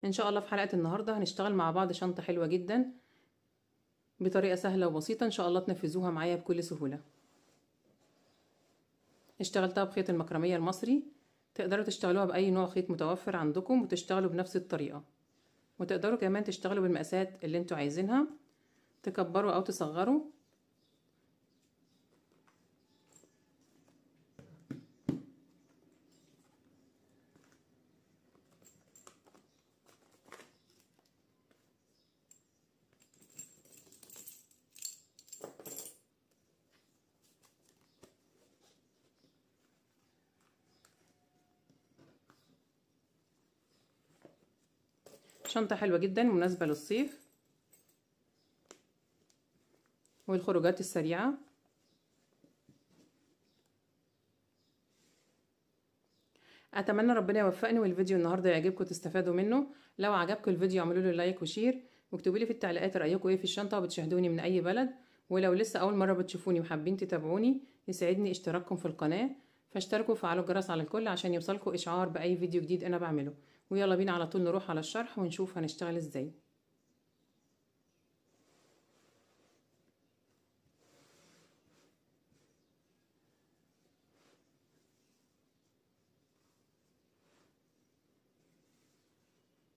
ان شاء الله في حلقة النهاردة هنشتغل مع بعض شنطة حلوة جدا بطريقة سهلة وبسيطة، ان شاء الله تنفذوها معايا بكل سهولة. اشتغلتها بخيط المكرمية المصري، تقدروا تشتغلوها بأي نوع خيط متوفر عندكم وتشتغلوا بنفس الطريقة، وتقدروا كمان تشتغلوا بالمقاسات اللي انتوا عايزينها، تكبروا او تصغروا. شنطة حلوة جدا مناسبة للصيف والخروجات السريعة. اتمنى ربنا يوفقني والفيديو النهارده يعجبكم وتستفادوا منه. لو عجبكم الفيديو اعملوا له like و share، واكتبوا لي في التعليقات رايكم ايه في الشنطة وبتشاهدوني من اي بلد. ولو لسه اول مرة بتشوفوني وحابين تتابعوني يسعدني اشتراككم في القناة، فاشتركوا وفعلوا الجرس على الكل عشان يوصلكم اشعار باي فيديو جديد انا بعمله. ويلا بينا على طول نروح على الشرح ونشوف هنشتغل ازاي.